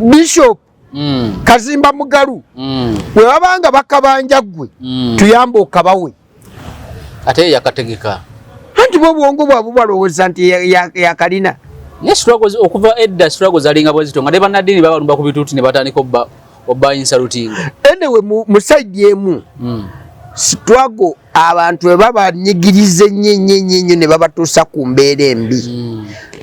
Bishop Kazimba Mugalu, bwe babanga bakabanja ggwe, tuyambe okabawe. Ate yakategeka. Anti bwe obwongo bwabwe balowooza nti yakalina. Naye struggles okuva edda, struggle zalinga bwe zito, nga ne bannaddiini babalumba ku bituuti ne batandika obba insulting. Anyway, mu side emu, struggle abantu bwe babanyigiriza ennyo ennyo ennyo ennyo ne babatuusa ku mbeera embi,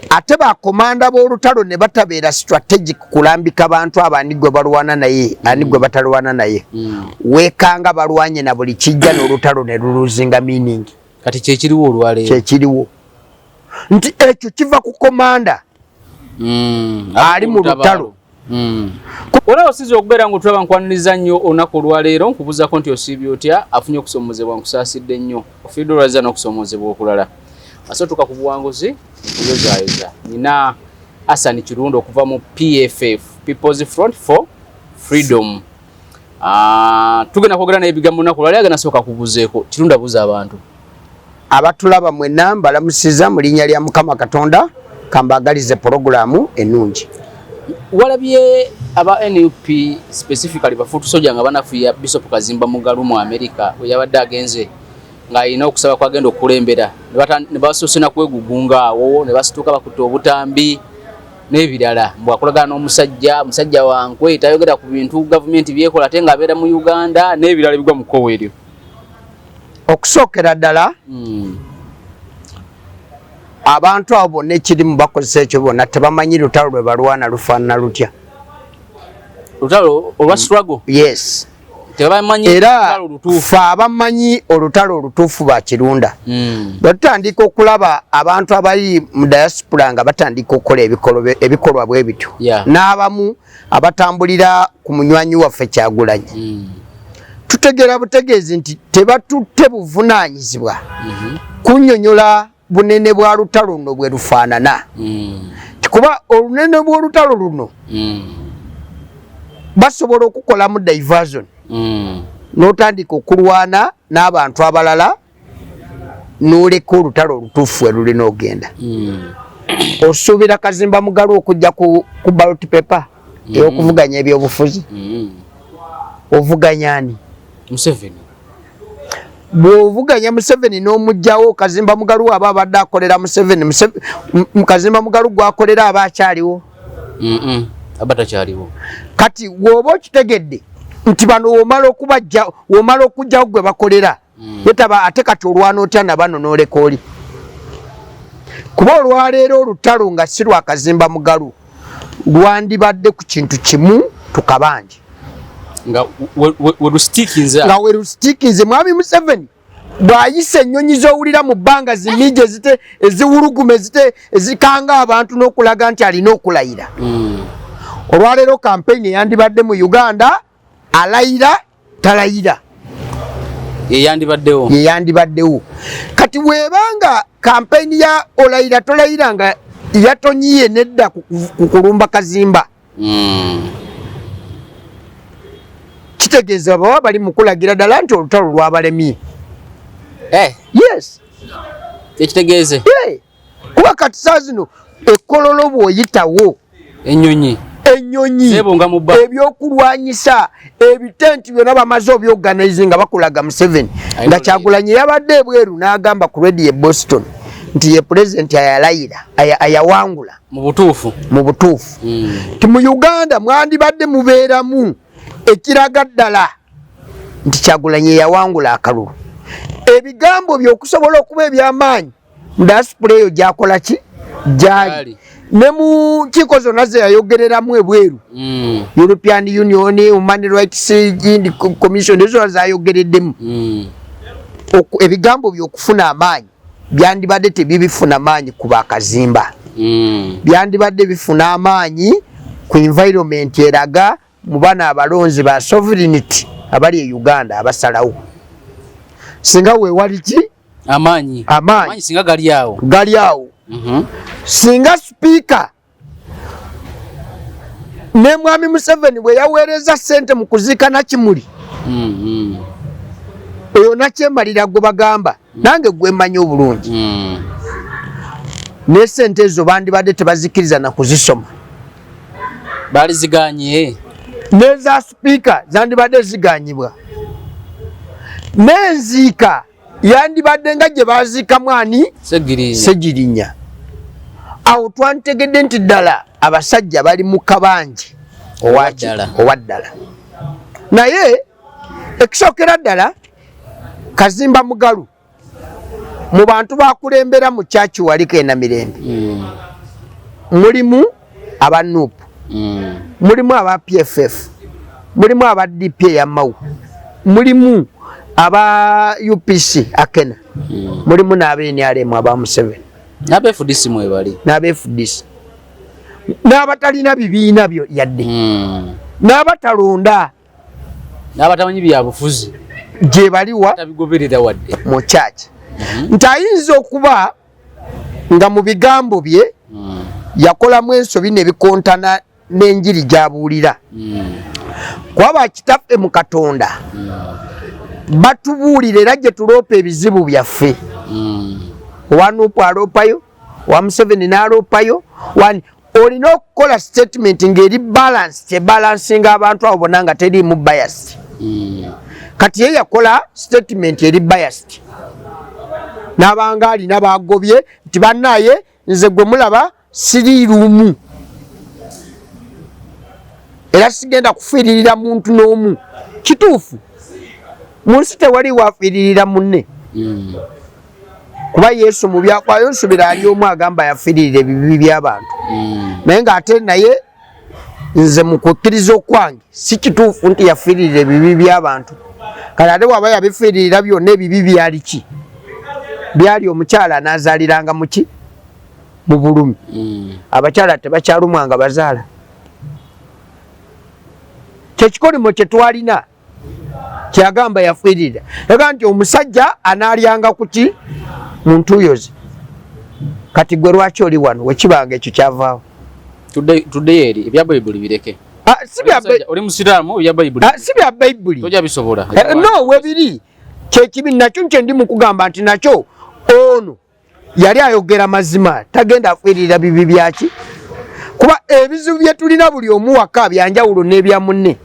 ate bakomanda b'olutalo ne batabeera strategic kulambika bantu abo ani gwe balwana naye, ani gwe batalwana naye, weekanga balwanye na buli kijja n'olutalo ne luluzinga meaning. Kati kyekiriwo olwaleero. Kyekiriwo nti ekyo kiva ku komanda ali mu lutalo. Olaba osiza okubeera nga otulaba, nkwaniriza nnyo olunaku olwaleero. Nkubuuzako nti osiibye otya? Afunye okusomozebwa, nkusaasidde nnyo. Ofiiddwa olwaziza n'okusomozebwa okulala, ase otuuka ku buwanguzi, nkuyozaayoza. Nina Asan Kirunda okuva mu PFF, People's Front for Freedom. Tugenda kwogera naye ebigambo olunaku olwaleero. Agenda sooka kubuzeeko. Kirunda, buuza abantu. Abatulaba mwenna, mbalamusiza mu linnya lya Mukama Katonda. Kambaagalize porogulaamu ennungi. Walabye aba NUP, specifically ba foot soldier, nga banafuya Bishop Kazimba Mugalu mu America we yabadde agenze ng'alina okusaba kwagenda okukulembera, ne basoose na kwegugunga awo ne basituka bakutte obutambi n'ebirala, mbw akolagana n'omusajja, musajja wankwe, tayogera ku bintu gavumenti byekola ate ng'abeera mu Uganda n'ebirala ebigwa mu kkowe eryo. Okusookera ddala, abantu abo bonna ekirimu bakozesa ekyo bonna tebamanyi lutalo lwe balwana lufaanana lutya. Lutalo olwa struggle. Yes. Tebamanyi era lutalo olutuufu. Fe abamanyi olutalo olutuufu bakirunda, bwe tutandika okulaba abantu abali mu diaspora nga batandika okukola ebikolwa bwe bityo, n'abamu abatambulira ku munywanyi waffe Kyagulanyi, tutegeera butegeezi nti tebatutte buvunaanyizibwa kunnyonnyola bunene bwa lutalo luno bwe lufaanana. Kuba olunene bw'olutalo luno basobola okukolamu diversion, n'otandika okulwana n'abantu abalala n'oleka olutalo olutuufu we lulina ogenda. Osuubira Kazimba Mugalu okujja ku ballot paper ey'okuvuganya ebyobufuzi? Ovuganya ani? Museveni. Bw'ovuganya Museveni n'omugjawo, Kazimba Mugalu aba abadde akolera Museveni, Kazimba Mugalu gwakolera aba akyaliwo? Aba takyaliwo. Kati bw'oba okitegedde nti bano womala okubajja, womala okugjawo gwe bakolera, yetaba ate kati olwana otya na bano n'oleka oli? Kuba olwaleero olutalo nga si lwa Kazimba Mugalu, lwandibadde ku kintu kimu, tukabanje. Nga werustikinze. Nga werustikinze. Mwami Museveni bw'ayisa ennyonyi z'owulira mu bbanga zimiji ezite eziwuluguma ezite ezikanga abantu n'okulaga nti alina okulayira, olwaleero kampeyini eyandibadde mu Uganda, alayira talayira, yeyandibaddewo. Yeyandibaddewo. Kati bwebanga kampeyini ya olayira tolayira nga yatonyiye nedda ku kulumba Kazimba, kitegeeza baba bali mukulagira ddala nti olutalo lwabalemye. Eh. Yes. Ekitegeeze. Yeah. Kuba kati saa zino ekololo bw'oyitawo, ennyonyi ennyonyi zeebunga mu bba. Ebyokulwanyisa, ebitenti byonna bamaze obyorganize nga bakulaga Museveni nga Kyagulanyi yabadde ebweru n'agamba ku radio e Boston nti ye pulezidenti ayalayira, ayawangula. Mu butuufu. Mu butuufu. Ti mu Uganda mwandibadde mubeeramu ekiraga ddala nti Kyagulanyi yawangula akalulu. Ebigambo bye okusobola okuba ebyamaanyi mu diaspora eyo gyakola ki gyali ne mu nkiiko zonna ze yayogereramu ebweru, European Union, Human Rights Commission, ezo zonna zayogereddemu, ebigambo byokufuna amaanyi byandibadde tebibifuna maanyi ku bakazimba, byandibadde bifuna amaanyi ku environment eraga mu bano abalonzi ba sovereignty abali e Uganda abasalawo. Singa weewali ki? Amaanyi. Amaanyi. Singa gali awo. Gali awo. Singa sipiika ne mwami Museveni bwe yaweereza ssente mu kuziika Nakimuli, oyo nakyemalira gwe bagamba nange gwemanyi obulungi, ne sente ezo bandibadde tebazikiriza na kuzisoma. Baali ziganye. N'eza sipiika zandibadde ziganyibwa. N'enziika yandibadde nga gye baziikamu ani? Ssegirinya. Awo twantegedde nti ddala abasajja bali mu kabanje owa ddala. Naye ekisookera ddala Kazimba Mugalu mu bantu bakulembera mu kyaki waliko enamirembe mulimu aba NUP, mulimu aba PFF, mulimu aba DP eya Mau, mulimu aba UPC Akena, mulimu n'aba NRM aba Museveni, n'aba FDC mwebali, n'aba FDC, n'abatalina bibiina byo yadde, n'abatalonda, n'abatamanyi byabufuzi gye baliwa tabigoberera wadde mu kyaki. Nti ayinza okuba nga mu bigambo bye yakolamu ensobi nebikontana n'enjiri gy'abuulira, kuba bakitaffe mu Katonda batubuulira era gye tuloopa ebizibu byaffe. Owa NUP aloopayo, owa Museveni n'aloopayo, wani olina okukola statement ng'eri balance, kyebalansinga abantu abo bonna nga teriimu bias. Kati ye yakola statement eri biased, n'abanga alina bagobye nti bannaye nze gwe mulaba siri lumu era sigenda kufiiririra muntu n'omu. Kituufu, mu nsi tewali wafiiririra munne, kuba Yesu mu byafaayo nsubira ali omu agamba yafiiririra ebibi by'abantu, naye ng'ate naye nze mu kukkiriza okwange si kituufu nti yafiiririra ebibi by'abantu. Kale ate bw'aba yabifiiririra byonna ebibi byali ki? Byali omukyala anaazaaliranga muki? Mu bulumi. Abakyala tebakyalumwanga bazaala, kyekikolimo kye twalina kyagamba yafiirira. Yaga nti omusajja anaalyanga kuki? Mu ntuuyo ze. Kati gwe lwaki oli wano wekibanga ekyo kyavaawo? Tuddeyo eri ebya Bayibuli bireke. Oli musiraamu, ebya Bayibuli si bya Bayibuli tojja bisobola. No, webiri kyekibi nakyo kye ndi mukugamba nti nakyo ono yali ayogera mazima, tagenda afiirira bibi byaki, kuba ebizibu bye tulina buli omu waka byanjawulo n'ebya munne.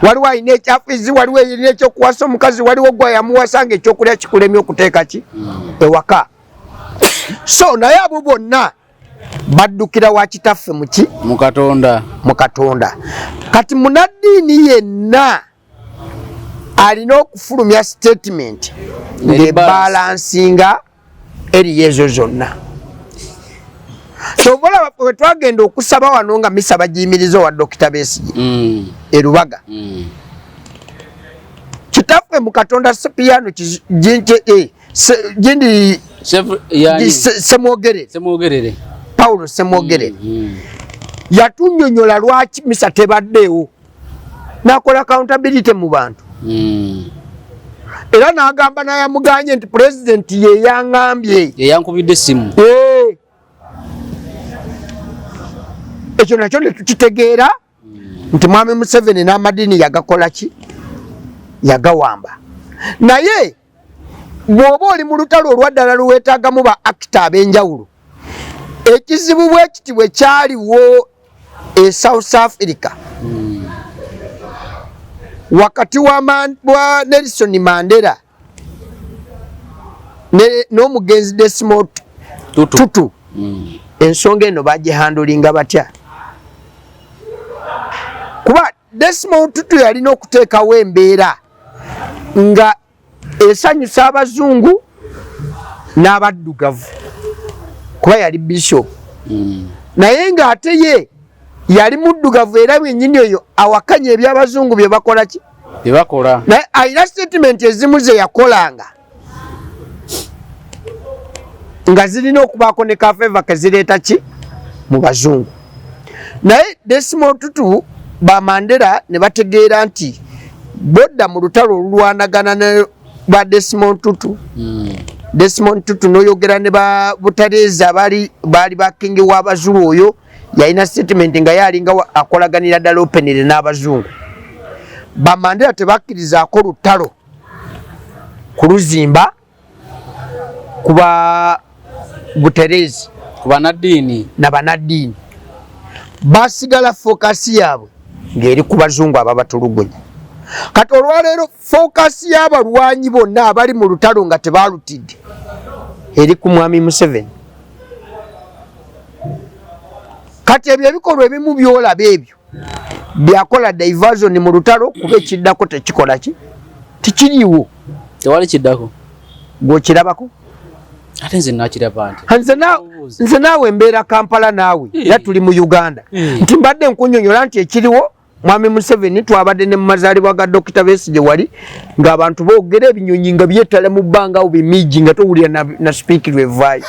Waliwo alina ekyafizi, waliwo alina ekyokuwasa omukazi, waliwo gwa yamuwasa nga ekyokulya kikulemye okuteeka ki ewaka. So naye abo bonna baddukira wa kitaffe muki? Mu Katonda. Mu Katonda. Kati munaddiini yenna alina okufulumya statement ng'ebalansinga eriyo ezo zonna. Kyova olaba bwe twagenda okusaba wano nga misa bagiyimiriza owa Dokita Besigye erubaga, kitaffe mu Katonda Sipiyano gindi Semwogerere, Paulo Semwogerere, yatunyonyola lwaki misa tebaddeewo, nakola accountability mu bantu, era n'agamba n'ayamuganye nti pulezidenti ye yaŋŋambye, yeyankubidde essimu. Ekyo nakyo ne tukitegeera nti mwami Museveni n'amadiini yagakola ki? Yagawamba. Naye bw'oba oli mu lutalo olwaddala luweetaagamu ba actor ab'enjawulo, ekizibu bwe kiti bwe kyaliwo e South Africa wakati wa Nelson Mandela n'omugenzi Desmond Tutu, ensonga eno bagihandulinga batya? Kuba Desmond Tutu yalina okuteekawo embeera nga esanyusa abazungu n'abaddugavu, kuba yali bishop, naye ng'ate ye yali muddugavu era bwennyini oyo awakanya ebyabazungu bye bakola ki? Bye bakola. Naye alina statement ezimu ze yakolanga nga zirina okubaako ne kafeva kezireeta ki mu bazungu. Naye Desmond Tutu ba Mandela ne bategeera nti bodda mu lutalo olulwanagana ne ba Desmond Tutu, Desmond Tutu n'oyogera ne ba Butaleeza baali ba kingi w'abazulu, oyo yalina statement nga yalinga akolaganira ddala openere n'abazungu. Ba Mandela tebakkirizaako lutalo kuluzimba kuba Buterezi ku banaddiini na banaddiini. Basigala focus yaabwe ng'eri ku bazungu ababatulugunya. Kati olwaleero focus y'abalwanyi bonna abali mu lutalo nga tebalutidde eri ku Mwami Museveni. Kati ebyo ebikolwa ebimu byolaba ebyo byakola diversion mu lutalo, kuba ekiddako tekikola ki, tikiriiwo. Tewali kiddako. Gw'okirabako? Ate nze nakiraba nti nze naawe mbeera Kampala naawe era tuli mu Uganda, nti mbadde nkunyonyola nti ekiriwo Mwami Museveni twabadde ne mumazaalibwa ga Dokita Besigye wali ng'abantu boogera ebinyonyi nga byetala mu bbanga awo bimiji nga towulira na sipiiki lwevaayo.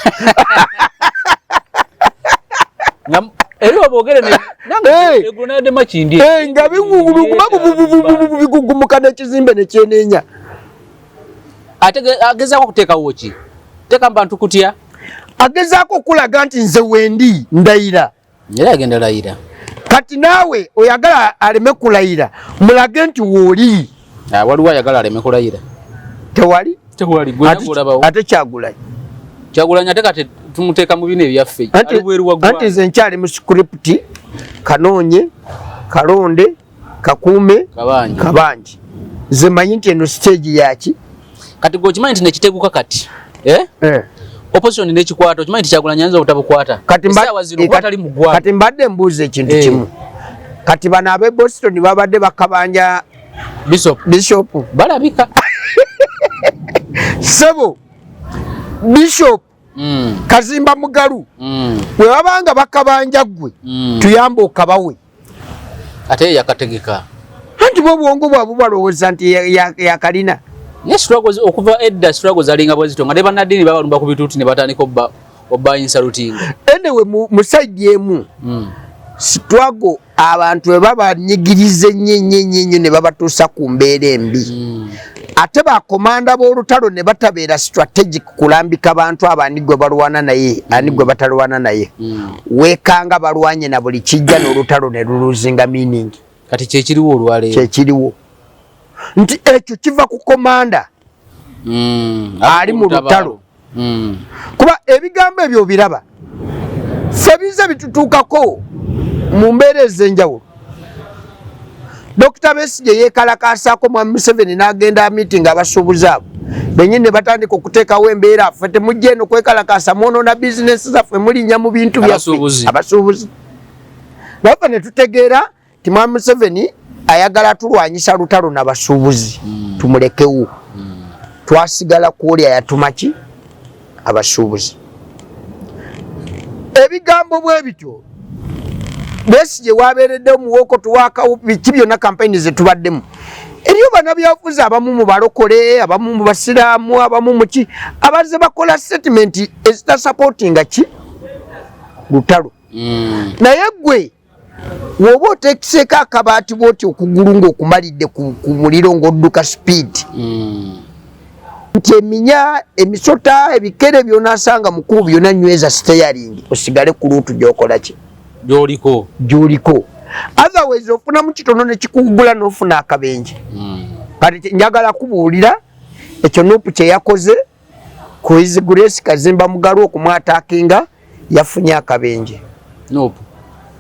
Nga biguguluguma bigugumuka n'ekizimbe ne kyeneenya. Ate agezaako okuteekawo ki? Teeka mu bantu kutya? Agezaako okulaga nti nze wendi ndayira. Era agenda layira. Kati naawe oyagala aleme kulayira, mulage nti wooli. Waliwo ayagala aleme kulayira? Tewali. Tewali. Ate Kyagulanyi. Kyagulanyi ate kati tumuteeka mu bino ebyaffe. Anti nze nkyali mu script, kanoonye, kalonde, kakuume, kabanje. Nze manyi nti eno stage yaki. Kati gwe okimanyi nti nekiteguka kati? Eh? Eh. Opposition nekikwata, okimanyi nti Kyagulanyi ayinza obutabukwata. Kati mbadde mbuuza ekintu kimu. Kati bano ab'e Boston babadde bakabanja Bishop. Bishop. Balabika. Sebo Bishop Kazimba Mugalu bwe babanga bakabanja ggwe tuyambe okabawe. Ate yakategeka. Anti bo obwongo bwabwe balowooza nti yakalina. Naye struggles okuva edda struggles zalinga bwe zityo nga ne bannaddiini babalumba ku bituuti ne batandika obba insulting. Anyway, mu side emu struggle abantu bwe babanyigiriza ennyo ennyo ennyo ennyo ne babatuusa ku mbeera embi, ate bakomanda b'olutalo ne batabeera strategic kulambika bantu abo ani gwe balwana naye ani gwe batalwana naye, weekanga balwanye na buli kijja n'olutalo ne luluzinga meaning. Kati kyekiriwo olwaleero. Kyekiriwo nti ekyo kiva ku komanda ali mu lutalo. Kuba ebigambo ebyo obiraba ffe bize bitutuukako mu mbeera ez'enjawulo. Dr. Besigye yeekalakaasaako Mwami Museveni n'agenda meeting abasuubuzi abo bennyini ne batandika okuteekawo embeera, ffe temujja eno kwekalakaasa, mwonoona bizinesi zaffe, mulinnya mu bintu byaffe abasuubuzi. Naye ffe ne tutegeera nti Mwami Museveni ayagala tulwanyisa lutalo na basuubuzi, tumulekewo. Twasigala ku oli ayatuma ki abasuubuzi. Ebigambo bwe bityo Besigye wabeeredde omuwooko tuwaakawo biki byonna kampeyini ze tubaddemu. Eriyo bannabyabufuzi abamu mu balokole, abamu mu basiraamu, abamu mu ki, abazze bakola statement ezitasupportinga ki lutalo. Naye ggwe bw'oba oteekiseeko akabaati bw'oti okugulu ng'okumalidde ku muliro ng'odduka speed, nti eminya, emisota, ebikere by'onaasanga mu kkubo byonna nyweza steering osigale ku route gy'okola ki gy'oliko gy'oliko. Otherwise ofunamu kitono ne kikuwugula n'ofuna akabenje. Kati njagala kubuulira ekyo NUP kye yakoze ku His Grace Kazimba Mugalu okumwataakinga, yafunye akabenje NUP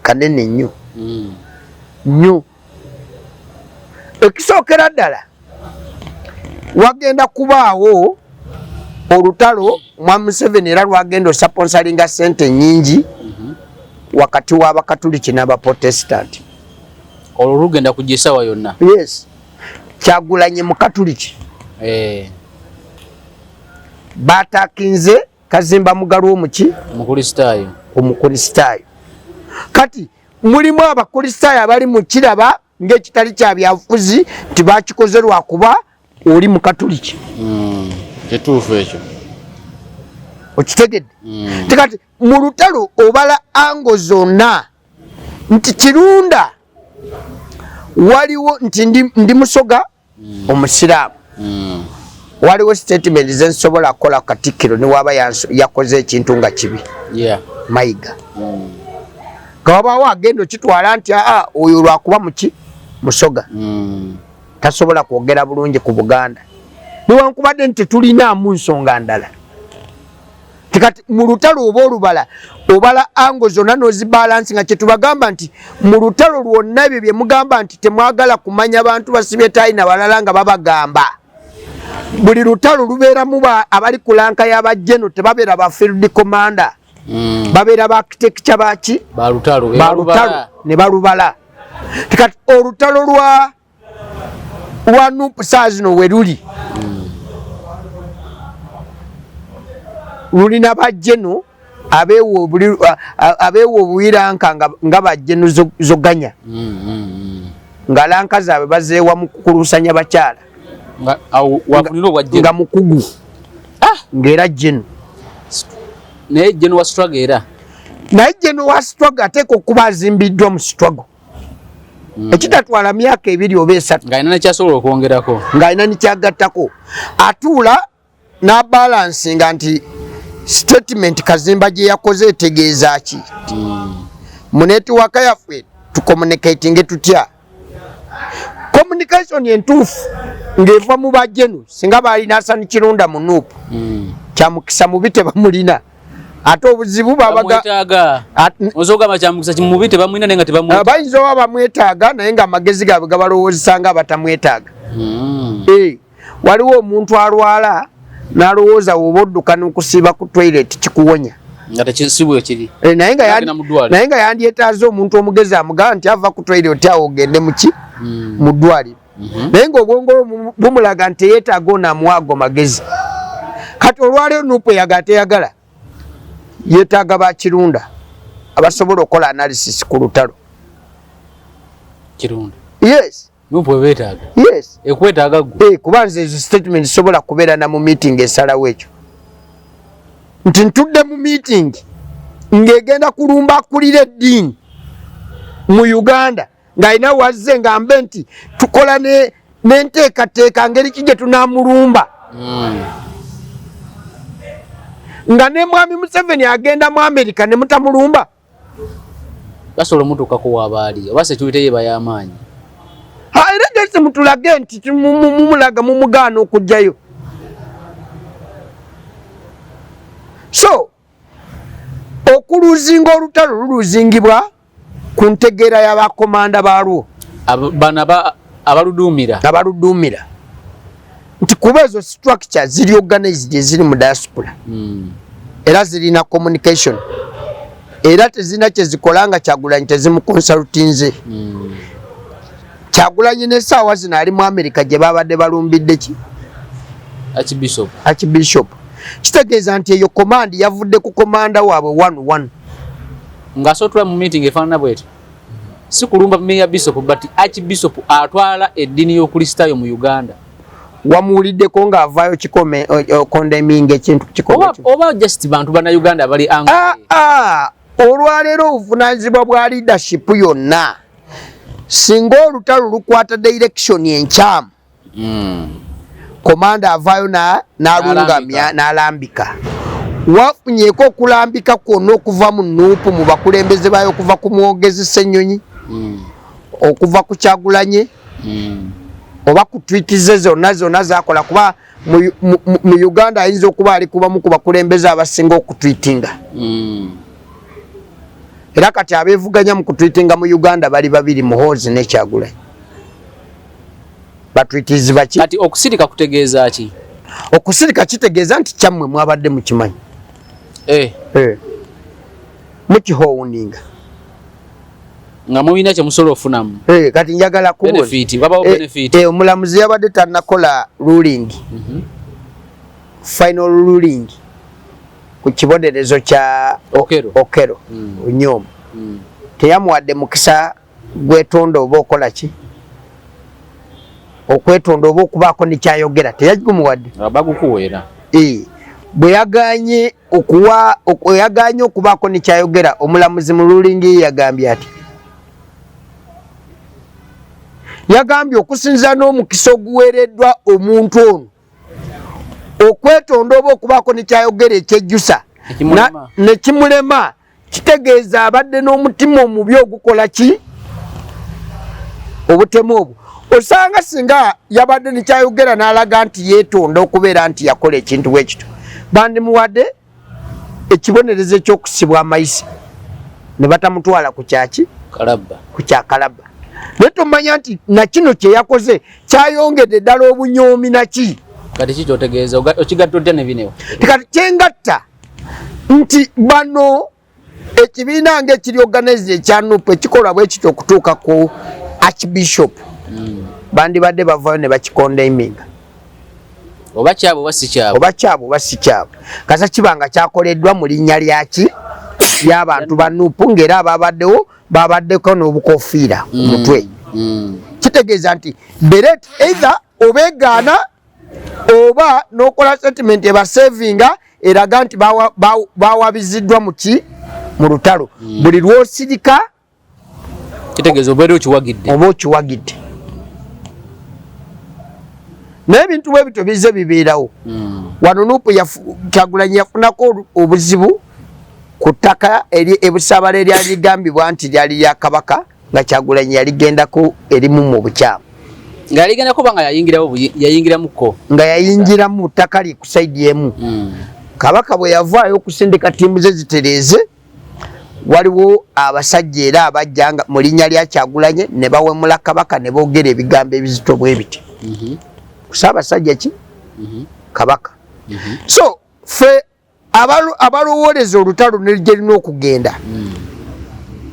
kanene nnyo nnyo. Ekisookera ddala wagenda kubaawo olutalo Mwami Museveni era lwagenda osponsoringa ssente nnyingi wakati w'Abakatuliki n'Abaprotestanti. Olwo lugenda kujja essaawa yonna. Yes. Kyagulanyi Mukatuliki. Batakinze Kazimba Mugalu omuki? Omukristaayo. Omukristaayo. Kati mulimu Abakristaayo abali mu kiraba ng'ekitali kya byabufuzi nti bakikoze lwakuba oli Mukatuliki. Kituufu ekyo. Okitegedde? Kati mu lutalo obala ango zonna nti Kirunda waliwo nti ndi Musoga Omusiraamu. Waliwo statement zensobola kukola Katikkiro niwaba yakoze ekintu nga kibi. Mayiga. Nga wabaawo agenda okitwala nti aa oyo lwakuba muki Musoga. Tasobola kwogera bulungi ku Buganda. Newankubadde nti tetulinaamu nsonga ndala. Kati mu lutalo oba olubala obala ango zonna n'ozibalansi, nga kyetubagamba nti mu lutalo lwonna ebyo bye mugamba nti temwagala kumanya bantu basibye tayi na balala nga babagamba, buli lutalo lubeeramu abali ku lanka y'abajeno, tebabeera ba field commander, babeera ba architecture baki balutalo balutalo ne balubala. Kati olutalo lwa NUP saa zino we luli, lulina bajeno abeewa obuwiranka nga bajeno zoganya, nga lanka zaabwe bazeewa mu kukulusanya bakyala, nga mukugu ng'era jeno. Naye jeno wa struggle era. Naye jeno wa struggle ateeka okuba azimbiddwa mu struggle, ekitatwala myaka 2 oba 3, ng'alina nekyasobola okwongerako, ng'alina nekyagattako, atuula n'abalansinga nti statement Kazimba gye yakoze etegeeza ki, mu network yaffe tucommunicatinge tutya, communication entuufu ng'eva mu bajenu. Singa balina Hassan Kirunda mu NUP, kyamukisa mubi tebamulina, ate obuzibu babaga Kyamukisa mubi tebamulina naye nga tebamwetaaga. Bayinza oba bamwetaaga, naye nga amagezi gaabwe gabalowoozesa nga abatamwetaaga. Waliwo omuntu alwala n'alowooza woba odduka n'okusiiba ku toilet kikuwonya, naye nga yandyetaaze omuntu omugezi amugamba nti ava ku toilet awo ogende muki, mu ddwaliro, naye ng'obwongo bumulaga nti teyeetaaga ono amuwa ago magezi. Kati olwaleero NUP eyaga teyagala, yeetaaga bakirunda abasobola okukola analysis ku lutalo. Kirunda? Yes. NUP ebeetaaga? Yes. Ekwetaaga gwe? Kuba nze ezo statement sobola kubeera na mu meeting esalawo ekyo, nti ntudde mu meeting ng'egenda kulumba akulira eddiini mu Uganda ng'alina wazze nga mbe nti tukola n'enteekateeka ngeri ki gye tunaamulumba, nga ne mwami Museveni agenda mu Amerika ne mutamulumba. Basobola omutuukako waabaali oba security ye bay'amaanyi. Era gese mutulage nti mumulaga mumugaana okugjayo. So okuluzinga olutalo luluzingibwa ku ntegeera y'abakomanda baalwo. Bano abaluduumira. Abaluduumira, nti kuba ezo structure ziri organized eziri mu diaspora, era zirina communication, era tezirina kyezikola nga Kyagulanyi tezimuconsultinze. Kyagulanyi nesaawa zino ali mu America gye babadde balumbidde ki? Archbishop. Archbishop. Kitegeeza nti eyo command yavudde ku komanda waabwe one one. Ng'asootula mu meeting efaanana bweti, si kulumba meya bishop, but archbishop atwala eddiini y'Okristaayo mu Uganda. Wamuwuliddeko ng'avaayo kikome condemning ekintu kikome? Oba just bantu bannayuganda bali angry? Ah, ah, olwaleero obuvunaanyizibwa bwa leadership yonna, singa olutalo lukwata direction enkyamu, komanda avaayo n'alungamya n'alambika. Wafunyeeko okulambika kwonna okuva mu NUP, mu bakulembeze baayo, okuva ku mwogezi Ssennyonyi, okuva ku Kyagulanye, oba ku tweet ze zonna zonna zakola? Kuba mu Uganda ayinza okuba ali kubamu ku bakulembeze abasinga okutwitinga, era kati abeevuganya mu kutwitinga mu Uganda bali babiri, Muhoozi ne Kyagulanyi. Batwitizi baki? Kati okusirika kutegeeza ki? Okusirika kitegeeza nti kyammwe mwabadde mukimanyi. Eh. Mukihowuninga. Nga mulina kye musobola ofunamu. Eh, kati njagala kubuuza. Benefit, wabawo benefit. Omulamuzi yabadde tannakola ruling, final ruling ku kibonerezo kya Okello. Okello Onyum, teyamuwadde mukisa gwetonda oba okola ki, okwetonda oba okubaako nekyayogera, teyagumuwadde. Bagukuweera. Bwe yaganye okuwa, yaganye okubaako nekyayogera, omulamuzi mu ruling ye yagambye ati, yagambye okusinziira n'omukisa oguweereddwa omuntu ono okwetonda oba okubaako nekyayogera ekyejjusa nekimulema, kitegeeza abadde n'omutima omubi ogukola ki, obutemu obwo. Osanga singa yabadde nekyayogera n'alaga nti yeetonda okubeera nti yakola ekintu bwekito, bandimuwadde. ekibonerezo ekyokusibwa amayisa ne batamutwala ku kyaki ku kyakalaba. Naye tomanya nti nakino kyeyakoze kyayongedde ddala obunyoomi naki. Kati ki kyotegeeza okigatta otya ne bino? Kati kyengatta nti bano ekibiina nga ekiri organized ekya NUP ekikola bwe kityo okutuuka ku Archbishop, bandibadde bavayo ne bakikondeminga. Oba kyabwe oba si kyabwe, oba kyabwe oba si kyabwe, kasa kiba nga kyakoleddwa mu linnya lyaki ly'abantu ba NUP, ng'era ababaddewo babaddeko n'obukofiira ku mutwe. Kitegeeza nti beret either obeegaana oba n'okola statement ebasevinga eraga nti bawabiziddwa muki mu lutalo. Buli lwosirika kitegeeza obeera okiwagidde, oba okiwagidde. Naye ebintu bwe bityo bizze bibeerawo. Wano NUP Kyagulanyi yafunako obuzibu ku ttaka ebusaabala eryali ligambibwa nti lyali lya Kabaka, nga Kyagulanyi yaligendako erimu mu bukyamu. Nga yaligendako oba nga yayingiramuko? Nga yayingiramu ttaka li ku sayidi emu. Kabaka bwe yavaayo okusindika ttiimu ze zitereeze, waliwo abasajja era abajja nga mu linnya lya Kyagulanyi ne bawemula Kabaka ne boogera ebigambo ebizito bwe biti ku Ssaabasajja ki Kabaka. So ffe abalowooleza olutalo ne gye lulina okugenda,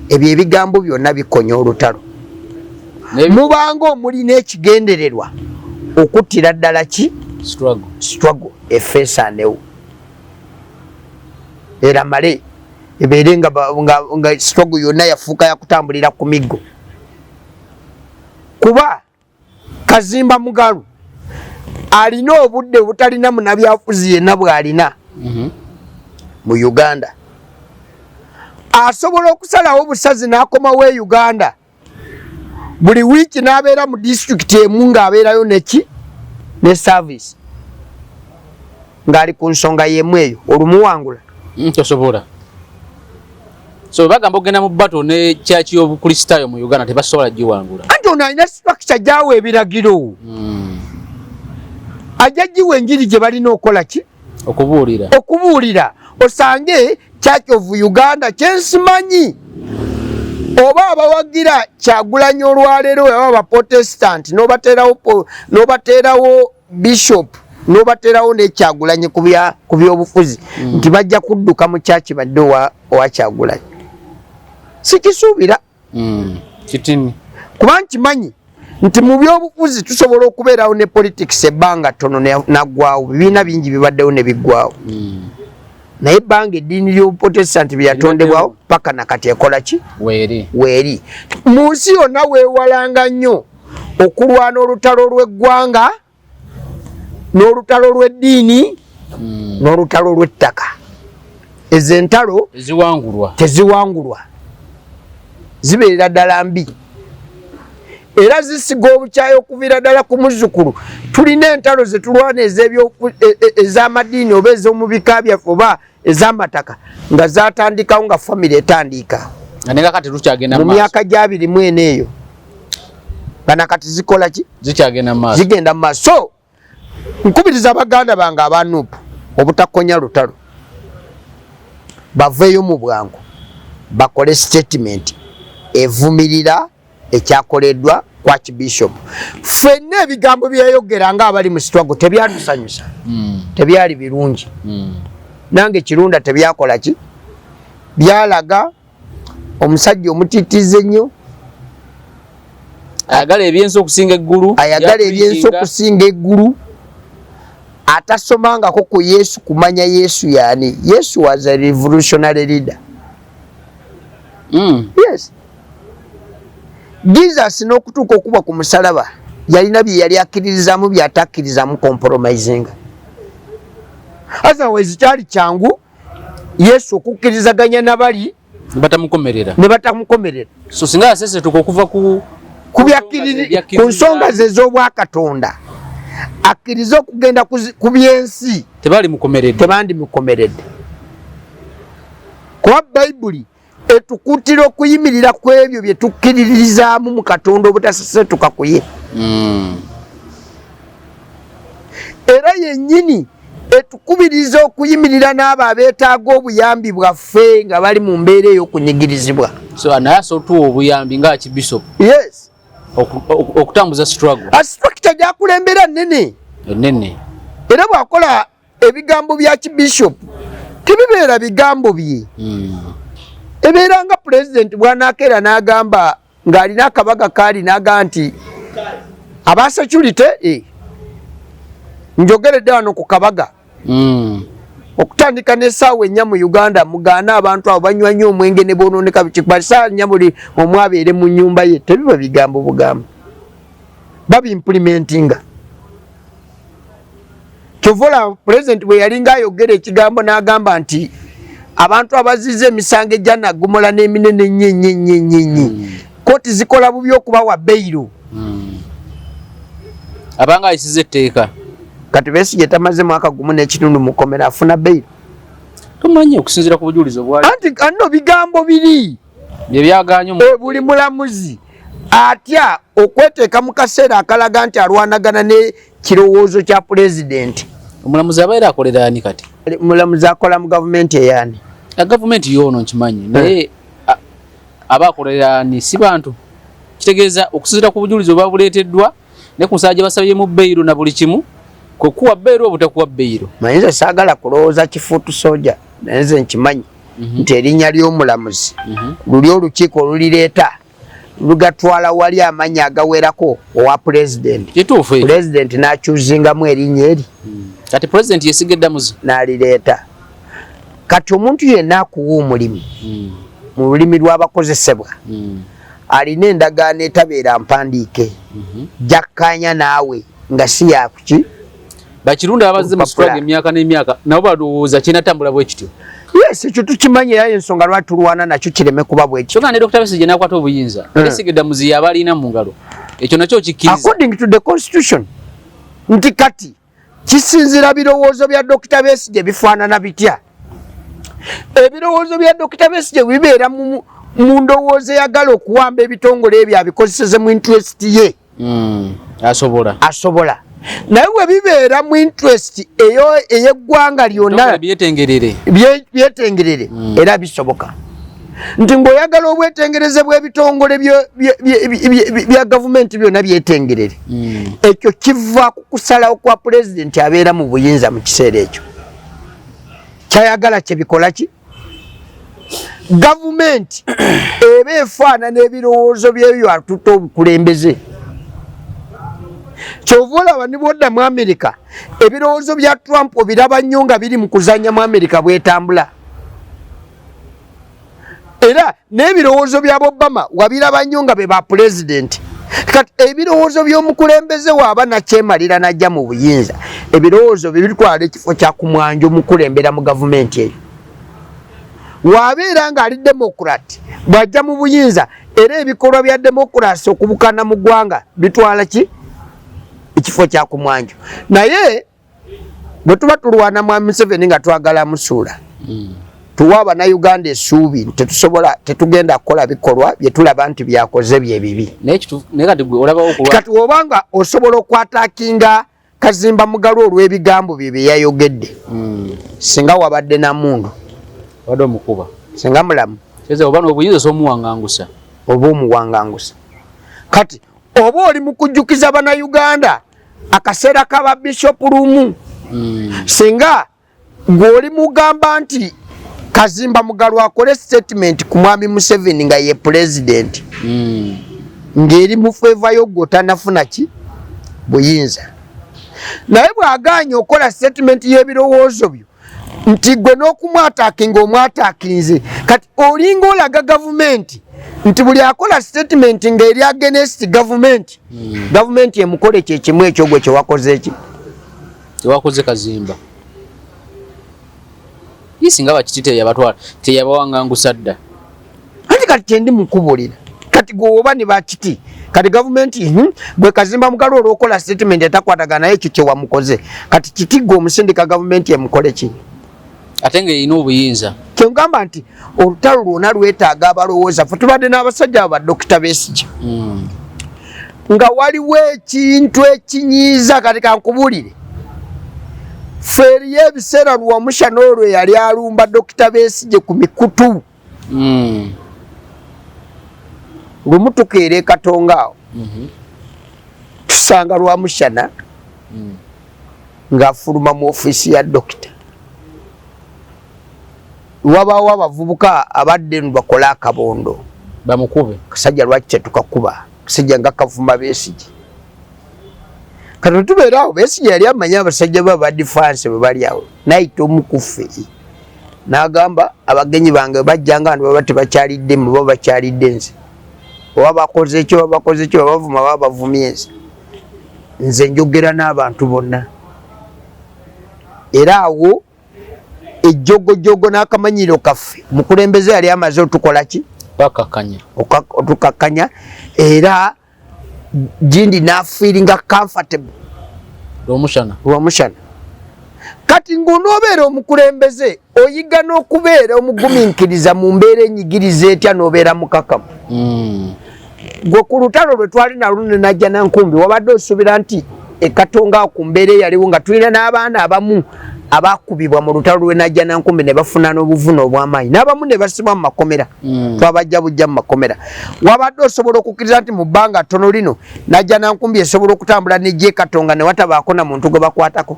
ebyo ebigambo byonna bikonya olutalo. Mubanga omulina ekigendererwa okuttira ddala ki struggle efeesanewo era male ebeere nga struggle yonna yafuuka yakutambulira ku miggo. Kuba Kazimba Mugalu alina obudde obutalina munabyafuzi yenna bw'alina mu Uganda. Asobola okusalawo obusazi n'akomawo e Uganda buli wiiki n'abeera mu disitulikiti emu ng'abeerayo neki ne service ng'ali ku nsonga y'emu eyo olumuwangula. Tosobola. So bagamba ogenda mu battle ne church y'Obukristaayo mu Uganda tebasobola giwangula. Anti ono alina structure gyawa ebiragiro. Ajja giwa enjiri gye balina okukola ki? Okubuulira. Okubuulira. Osange Church of Uganda kyensimanyi oba abawagira Kyagulanyi olwaleero baba Abaprotestant n'obateerawo bishop n'obateerawo ne Kyagulanyi ku byobufuzi nti bajja kudduka mu kyaki badde owa Kyagulanyi. Sikisuubira. Kitini. Kuba nkimanyi nti mu byobufuzi tusobola okubeerawo ne politics ebbanga ttono naggwawo, bibiina bingi bibaddewo ne biggwawo. Naye ebbanga eddiini ly'Obuprotestant bye yatondebwawo paka nakati ekola ki? Weeri. Weeri. Mu nsi yonna weewalanga nnyo okulwana olutalo lw'eggwanga n'olutalo lw'eddiini n'olutalo lw'ettaka. Ezo entalo teziwangulwa, zibeerera ddala mbi era zisiga obukyayi okuviira ddala ku muzzukulu. Tulina entalo ze tulwana ez'amadiini oba ez'omu bika byaffe oba ez'amataka nga zatandikawo nga famire etandika mu myaka gya 24 eyo, nga nakati zikola ki? Zigenda mu maaso. So nkubiriza baganda bange aba NUP obutakonya lutalo, baveeyo mu bwangu bakole statement evumirira ekyakoleddwa ku Archbishop. Ffenna ebigambo byeyayogera nga abali mu struggle tebyatusanyusa, tebyali birungi. Nange Kirunda tebyakola ki, byalaga omusajja omutitize ennyo, ayagala ebyensi okusinga eggulu, ayagala ebyensi okusinga eggulu, atasomangako ku Yesu kumanya Yesu yani. Yesu was a revolutionary leader. Yes, Jesus n'okutuuka okuba ku musalaba yalina bye yali akkiririzaamu byatakkirizamu compromising. Otherwise kyali kyangu Yesu okukkirizaganya nabali batamukomerera ne batamukomerera. So singa yasesetuka okuva ku ku nsonga ze ez'obwakatonda akkirize okugenda ku byensi, tebali mukomeredde, tebandimukomeredde, kuba Bayibuli etukutira okuyimirira ku ebyo bye tukkiririzaamu mu Katonda obutasesetuka ku ye. Era yennyini Etukubiriza okuyimirira n'abo abeetaaga obuyambi bwaffe nga bali mu mbeera ey'okunyigirizibwa. So naye asobola otuwa obuyambi nga Archbishop? Yes. Okutambuza struggle. A structure gyakulembera nnene. Ennene. Era bw'akola ebigambo bya Archbishop tebibeera bigambo bye. Ebeera nga pulezidenti bw'anaakeera n'agamba ng'alina akabaga kaali n'agamba nti aba security njogeredde wano ku kabaga. Okutandika n'essaawa 4 mu Uganda mugaane abantu abo banywa nnyo omwenge ne boonooneka biki, kuba essaawa 4 buli omu abeere mu nnyumba ye, tebiba bigambo bugambo, babiimplimentinga. Kyova olaba pulezidenti bwe yalinga ayogera ekigambo n'agamba nti abantu abazizza emisango egya naggomola n'eminene ennyo ennyo ennyo ennyo ennyo, kkooti zikola bubi okubawa beyiro. Abanga ayisiza etteeka. Kati Besigye tamaze mwaka gumu n'ekitundu mu kkomera, afuna beyiro. Tumanyi okusinziira ku bujulizi obwali. Anti anno bigambo biri. Bye byagaanye Buli mulamuzi atya okweteeka mu kaseera akalaga nti alwanagana ne kirowoozo kya pulezidenti. Omulamuzi abeera akolera ani kati? Omulamuzi akola mu gavumenti eyani? Gavumenti yoono nkimanyi, naye aba akolera ani? Si bantu. Kitegeeza okusinziira ku bujulizi oba buleeteddwa ne ku nsala gye basabyemu beyiro na buli kimu, kwe kuwa beyiro obutakuwa beyiro. Manyi nze saagala kulowooza kifuutu soja, naye nze nkimanyi nti erinnya ly'omulamuzi luli olukiiko olulireeta lugatwala wali amannya agawerako owa pulezidenti. Kituufu ekyo. Pulezidenti n'akyuzingamu erinnya eri. Kati pulezidenti yesiga eddamuzi. N'alireeta. Kati omuntu yenna akuwa omulimu mu lulimi lw'abakozesebwa alina endagaano etabeera mpandiike jakkaanya naawe nga si yakuki. Bakirunda abazze mu struggle emyaka n'emyaka nabo balowooza kinatambula bwe kityo. Yes, ekyo tukimanyi, era ensonga lwaki tulwana nakyo kireme kuba bwe kityo. Kyokka ne Dr. Besigye n'akwata obuyinza, yesiga eddamuzi y'aba alina mu ngalo. Ekyo nakyo okikkiriza. According to the constitution, nti kati kisinziira birowoozo bya Dr. Besigye bifaanana bitya. Ebirowoozo bya Dr. Besigye bibeera mu ndowooza eyagala okuwamba ebitongole ebyo abikozeseze mu interest ye. Asobola. Asobola. Naye bwe bibeera mu interest ey'eggwanga lyonna byetengerere. Byetengerere. Era bisoboka. Nti ng'oyagala obwetengereze bw'ebitongole bya gavumenti byonna byetengerere. Ekyo kiva ku kusalawo kwa pulezidenti abeera mu buyinza mu kiseera ekyo. Kyayagala kye bikola ki? Gavumenti eba efaanana ebirowoozo by'ebyo atutte obukulembeze. Kyova olaba ne bw'odda mu Amerika, ebirowoozo bya Trump obiraba nnyo nga biri mu kuzannya mu Amerika bw'etambula. Era n'ebirowoozo bya Obama wabiraba nnyo nga be ba pulezidenti. Kati ebirowoozo by'omukulembeze waaba nakyemalira n'ajja mu buyinza, ebirowoozo bye bitwala ekifo kya kumwanjo mukulembera mu gavumenti eyo. Waabeera ng'ali democrat bw'ajja mu buyinza, era ebikolwa bya demokurasi okubukana mu ggwanga bitwala ki? Ekifo kya kumwanjo. Naye bwe tuba tulwana Mwami Museveni nga twagala musuula, tuwa Abannayuganda essuubi tetusobola, tetugenda kukola bikolwa bye tulaba nti byakoze bye bibi. Kati obanga osobola okwatakinga Kazimba Mugalu olw'ebigambo bye bye yayogedde, singa wabadde na mundu wadde omukuba, singa mulamu oba n'obuyinza omuwangangusa, oba omuwangangusa. Kati oba oli mu kujjukiza Bannayuganda akaseera k'aba Bishop Lumu, singa gw'oli mugamba nti Kazimba Mugalu akole statement ku Mwami Museveni nga ye pulezidenti, ng'eri mu favor yo gwe otanafuna ki buyinza, naye bw'agaanye okola statement y'ebirowoozo byo nti gwe n'okumwatakinga omwatakinze, kati olinga olaga gavumenti nti buli akola statement ng'eri against gavumenti, gavumenti emukole kye kimu ekyo gwe kyewakoze eki kyewakoze Kazimba. Singa bakiti teyabatwala teyabawangangusa dda. Anti kati kyendi mukubulira, kati gwe oba ne bakiti kati gavumenti gwe Kazimba Mugalu olw'okola statement etakwatagana naye ekyo kyewamukoze, kati kiti gwe omusindika gavumenti emukole ki? Ate ng'erina obuyinza. Kyengamba nti olutalo lwonna lwetaaga abalowooza. Ffe tubadde n'abasajja abo ba Dokita Besigye nga waliwo ekintu ekinyiiza. Kati kankubuulire, Ffe eriyo ebiseera Rwomushana olwo yali alumba Dokita Besigye ku mikutu. Lumu tukeera e Katonga awo, tusanga Rwomushana ng'afuluma mu ofiisi ya dokita. Wabaawo abavubuka abadde eno bakole akabondo bamukube. Kasajja lwaki tetukakuba? Kasajja nga kavuma Besigye. Kati tubeera awo, Besigye yali amanyi abasajja be aba difanse bwe bali awo, nayita omu ku ffe n'agamba, abagenyi bange bajjanga nti baba tebakyalidde mu, baba bakyalidde nze, oba bakoze ki, oba bakoze ki, oba bavuma, baba bavumye nze. Nze njogera n'abantu bonna. Era awo ejjogojogo n'akamanyiro kaffe, mukulembeze yali amaze otukola ki? Bakakanya. Otukakkanya. Era gindi n'afeelinga comfortable. Rwomushana. Rwomushana. Kati ng'onoobeera omukulembeze, oyiga n'okubeera omugumiikiriza mu mbeera enyigiriza etya, n'obeera mukakamu. Gwe ku lutalo lwe twali nalwo ne Najjanankumbi, wabadde osuubira nti ekatonga ku mbeera eyaliwo, nga tulina n'abaana abamu abakubibwa mu lutalo lwe Najjanankumbi ne bafuna n'obuvune obw'amaanyi, n'abamu ne basibwa mu makomera, twabajja bujja mu makomera, wabadde osobola okukkiriza nti mu bbanga ttono lino Najjanankumbi esobola okutambula nejja ekatonga ne watabaako na muntu gwe bakwatako?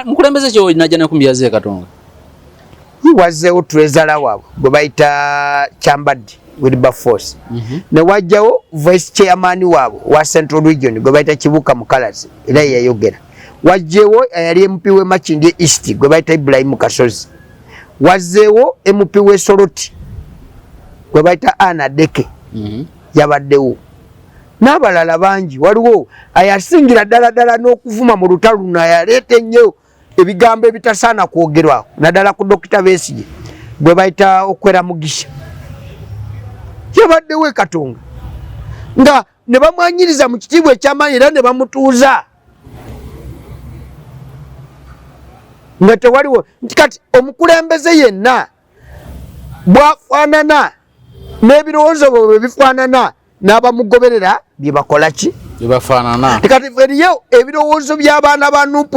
Mukulembeze kyo Najjanankumbi yazze Katonga? Wazzeewo treasurer waabwe gwe bayita Kyambadde Wilberforce, ne wajjawo vice chairman waabwe wa Central Region gwe bayita Kibuka Mukalazi, era yeyayogera. Wajjewo eyali MP we Makindye East gwe bayita Ibrahim Kasozi. Wazzeewo MP we Soroti gwe bayita Anna Deke. Yabaddewo n'abalala bangi. Waliwo ayasingira ddala ddala n'okuvuma mu lutalo luno, ayaleeta ennyo ebigambo ebitasaana kwogerwa naddala ku Dokita Besigye, gwe bayita Okwera Mugisha, yabaddewo e Katonga nga ne bamwanyiriza mu kitiibwa ekyamaanyi era ne bamutuuza nga tewaliwo nti kati omukulembeze yenna bwafaanana n'ebirowoozo bwe bwe bifaanana n'abamugoberera bye bakola ki? Byebafaanana. Kati eriyo ebirowoozo by'abaana ba NUP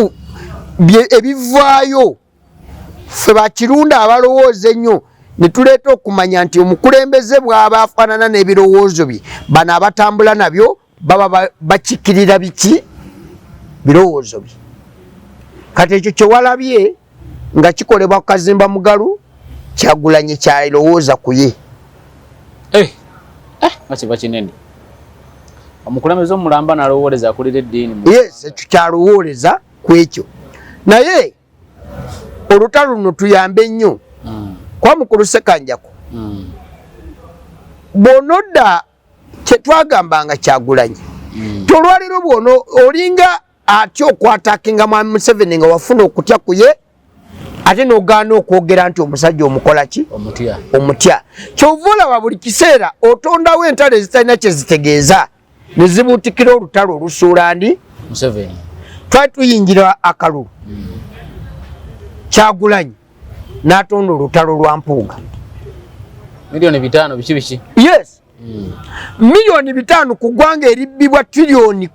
ebivaayo, ffe bakirunda abalowooza ennyo ne tuleeta okumanya nti omukulembeze bw'aba afaanana n'ebirowoozo bye, bano abatambula nabyo baba bakikirira biki? Birowoozo bye. Kati ekyo kyewalabye nga kikolebwa ku Kazimba Mugalu, Kyagulanyi kyalowooza ku ye. Eh, eh, nga kiba kinene omukulembeze omulamba nalowooleza akulira eddiini. Yes, ekyo kyalowooleza ku ekyo. Naye olutalo luno tuyambe nnyo kwa mukulu Sekanjako. Bw'onodda kyetwagambanga Kyagulanyi, ti olwaleero bwono olinga atya okwatakinga mwami Museveni, nga wafuna okutya ku ye, ate n'ogaana okwogera nti omusajja omukola ki? Omutya. Omutya. Kyova olaba buli kiseera otondawo entalo ezitalina kyezitegeeza ne zibuutikira olutalo olusuula ndi Museveni. Twali tuyingira akalulu, Kyagulanyi n'atonda olutalo lwa Mpuuga. 5 million biki biki. Yes, 5 million ku ggwanga eribbibwa 11 trillion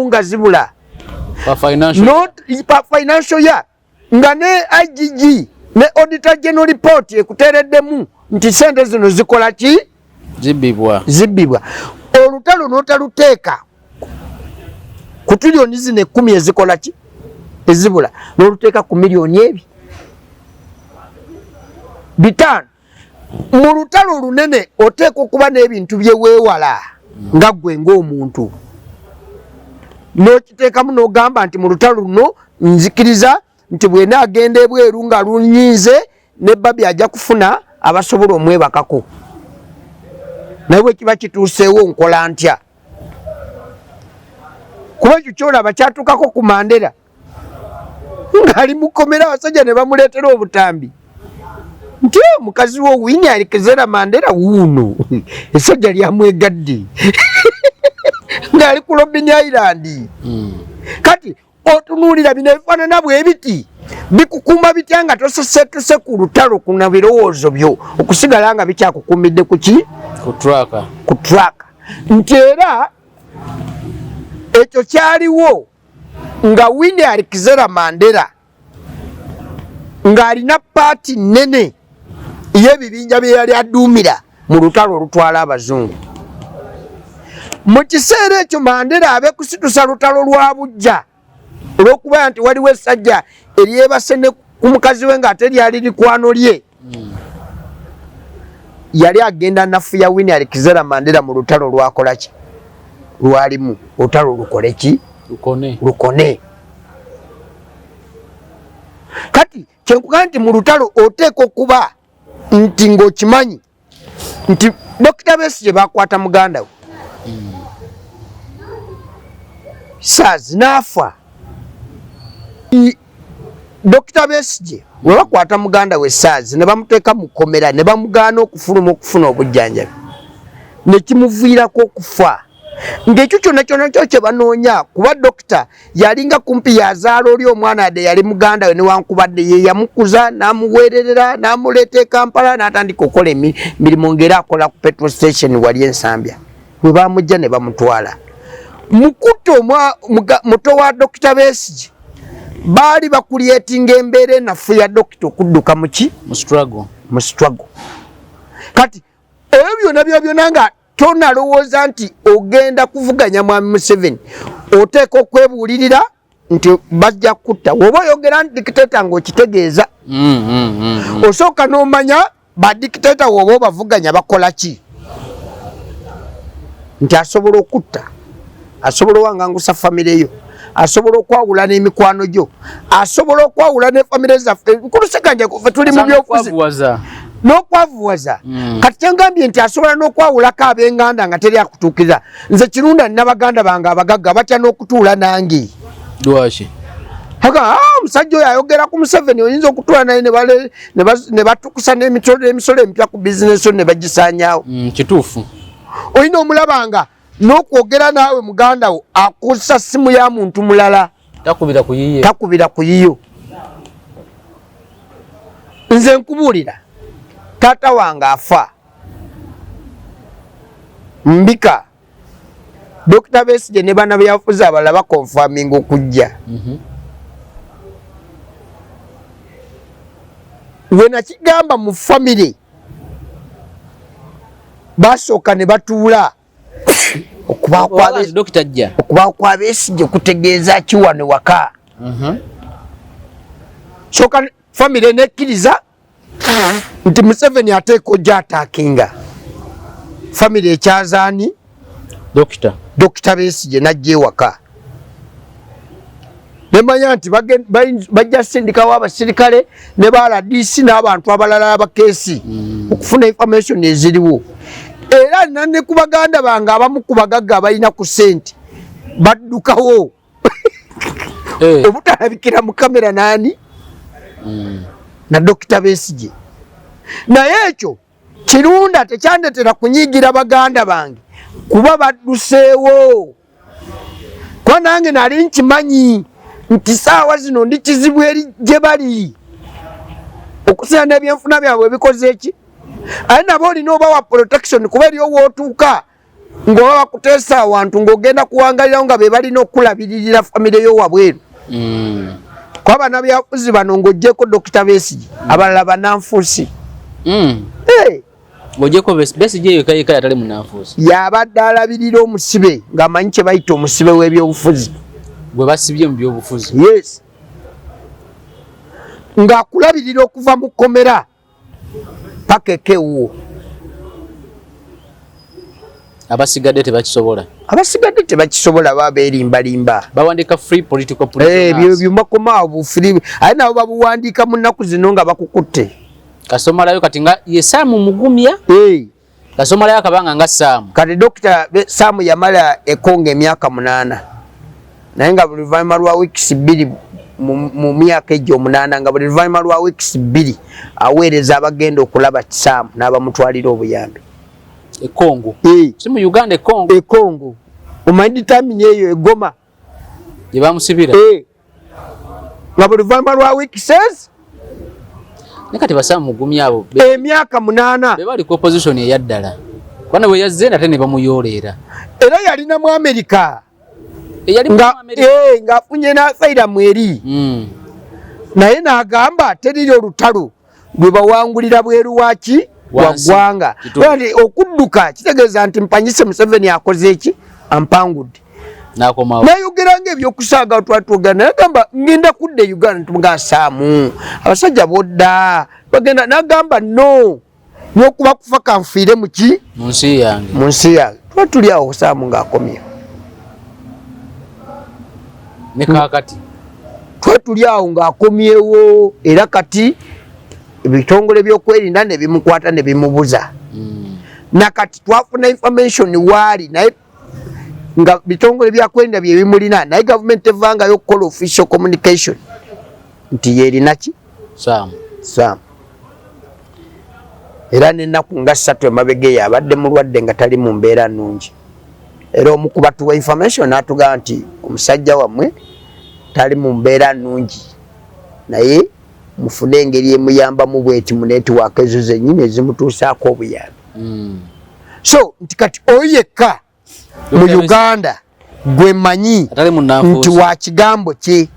nga zibula Pa financial not pa financial year, nga ne IGG ne Auditor General report ekuteereddemu nti sente zino zikola ki? Zibbibwa. Zibbibwa. Olutalo n'otaluteeka ku 10 trillion zino ezikola ki? Ezibula, n'oluteeka ku 250 million. Mu lutalo olunene oteeka okuba n'ebintu bye weewala nga ggwe ng'omuntu, n'okiteekamu n'ogamba nti mu lutalo luno nzikiriza nti bwenaagenda ebweru nga lunyinze ne babi ajja kufuna abasobola omwebakako, naye bwe kiba kituuseewo nkola ntya? Kuba ekyo kyolaba kyatuukako ku Mandela ng'ali mukomera, abasajja ne bamuleetera obutambi nti "Oh, mukazi wo Winnie Madikizela Mandela wuuno." Essajja lyamwegadde ng'ali ku Robben Island. Kati otunuulira bino ebifaanana bwe biti bikukuuma bitya nga tosesetuse ku lutalo kuna birowoozo byo okusigala nga bikyakukuumidde ku ki? Ku track. Ku track. Nti era ekyo kyaliwo. Nga Winnie Alexander Mandela ng'alina paati nnene y'ebibinja bye yali aduumira mu lutalo olutwala abazungu. Mu kiseera ekyo Mandela abe kusitusa lutalo lwa bujja olw'okuba nti waliwo essajja eryebase ne ku mukazi we ng'ate lyali likwano lye. Yali agenda nafuya Winnie Alexander Mandela mu lutalo lwakola ki? Lwalimu olutalo lukole ki? Lukone. Lukone. Kati kyenkugamba nti mu lutalo oteeka okuba nti ng'okimanyi nti Dokita Besigye bakwata muganda we Saazi n'afa. Dokita Besigye we bakwata muganda we Saazi ne bamuteeka mu kkomera ne bamugaana okufuluma okufuna obujjanjabi ne kimuviirako okufa, ng'ekyo kyonna kyonna kyo kye banoonya, kuba dokita yalinga kumpi yazaala oli omwana yadde yali muganda we, newankubadde ye yamukuza n'amuweererera n'amuleeta e Kampala n'atandika okukola emirimu ng'era akola ku petrol station wali Ensambya we bamujja ne bamutwala. Mukutta muto wa Dokita Besigye baali bakulyetinga embeera enafu ya dokita okudduka muki mu struggle. Kati ebyo byonna byo byonna nga tonalowooza nti ogenda kuvuganya mwami Museveni, oteeka okwebuulirira nti bajja kutta. Woba oyogera nti dictator ng'okitegeeza, osooka n'omanya ba dictator woba obavuganya bakola ki, nti asobola okutta, asobola owangangusa famire yo, asobola okwawula n'emikwano gyo, asobola okwawula ne famire zaffe. Nkulusekanja fe tuli mu byobufuzi n'okwavuwaza. Kati kyengambye nti asobola n'okwawulako ab'enganda nga teri akutuukiriza. Nze Kirunda nina baganda bange abagagga batya n'okutuula nange. Lwaki? Omusajja oyo ayogera ku Museveni, oyinza okutuula naye ne batukusa n'emisolo empya ku bizinesi ne bagisaanyaawo. Kituufu. Olina omulabanga n'okwogera naawe muganda wo akusa simu ya muntu mulala, takubira ku yiye, takubira ku yiyo. Nze nkubuulira, taata wange afa mbika Dr. Besigye ne bana byafuzi abalala bakonfaminga okujja. We nakigamba mu famire basooka ne batuula okubawo kwa Besigye kutegeeza ki wano waka. Sooka famire nekkiriza nti Museveni ateeka ojja ataakinga famire ekyazaani Dokita Besigye najja ewaka nemanya nti bajja sindikawo abasirikale ne ba RDC n'abantu abalala abakeesi okufuna information eziriwo. Era nane ku baganda bange abamu ku bagagga abalina ku ssente baddukawo obutalabikira mu kamera nani na Dokita Besigye. Naye ekyo Kirunda tekyandetera kunyiigira baganda bange kuba badduseewo, kuba nange nali nkimanyi nti saawa zino ndi kizibu eri gye bali okusinga n'ebyenfuna byabwe bikoze ki. Aye nabo olina obawa protection, kuba eri owootuuka ng'oba bakuteesa awantu ng'ogenda kuwangalirawo nga be balina okulabiririra famire yo wabweru. Kuba bannabyabufuzi bano ng'oggyeko Dokita Besigye abalala bannanfuusi. Ng'oggyeko Besigye yekka yekka yatali munnanfuusi. Yabadde alabirira omusibe ng'amanyi kye bayita omusibe w'ebyobufuzi. Gwe basibye mu byobufuzi. Yes. Ng'akulabirira okuva mu kkomera paka eka ewuwo. Abasigadde tebakisobola. Abasigadde tebakisobola, baba beerimbalimba. Bawandiika free political prisoners. Ebyo byumakomaawo bu free, aye nabo babuwandiika mu nnaku zino nga bakukutte. Kasomalayo kati nga ye Saamu Mugumya. Kasomalayo akabanga nga Saamu. Kati Dokita Saamu yamala e Congo emyaka 8, naye nga buli luvannyuma lwa weeks 2 mu myaka egyo 8, nga buli luvannyuma lwa weeks 2 aweereza abagenda okulaba Saamu n'abamutwalira obuyambi. E Congo. Si mu Uganda, e Congo. E Congo. Omanyi determine eyo e Goma. Gye bamusibira. Nga buli luvannyuma lwa weeks Ne kati basaamu Mugumya abo emyaka 8 be bali ku opposition eyaddala. Kubana bwe yazze nate ne bamuyooleera. Era yalina mu Amerika. Ng'afunye n'asylum eri. Naye n'agamba teriri olutalo lwe bawangulira bweru waki wa ggwanga. Okudduka kitegeeza nti mpanyise Museveni akoze eki, ampangudde. Nayogera nga ebyokusaaga twatwogera, naye agamba ngenda kudda e Uganda, ntugasaamu abasajja bodda bagenda, nagamba no n'okuba kufa kanfiire muki mu nsi yange, mu nsi yange. Tuba tuli awo Saamu ng'akomye ne kaakati tuba tuli awo ng'akomyewo, era kati ebitongole by'okwerinda ne bimukwata ne bimubuza. Nakati twafuna information waali, naye nga bitongole byakwerinda bye bimulina, naye gavumenti tevangayo okukola official communication nti yerina ki Saamu. Saamu. Era n'ennaku nga 3 emabega eyo abadde mulwadde nga tali mu mbeera nnungi, era omu ku batuwa information n'atugamba nti omusajja wammwe tali mu mbeera nnungi, naye mufune engeri emuyambamu bweti mu network ezo zennyini ezimutuusaako obuyambi. So nti kati oyo yekka mu Uganda gwe manyi nti wa kigambo kye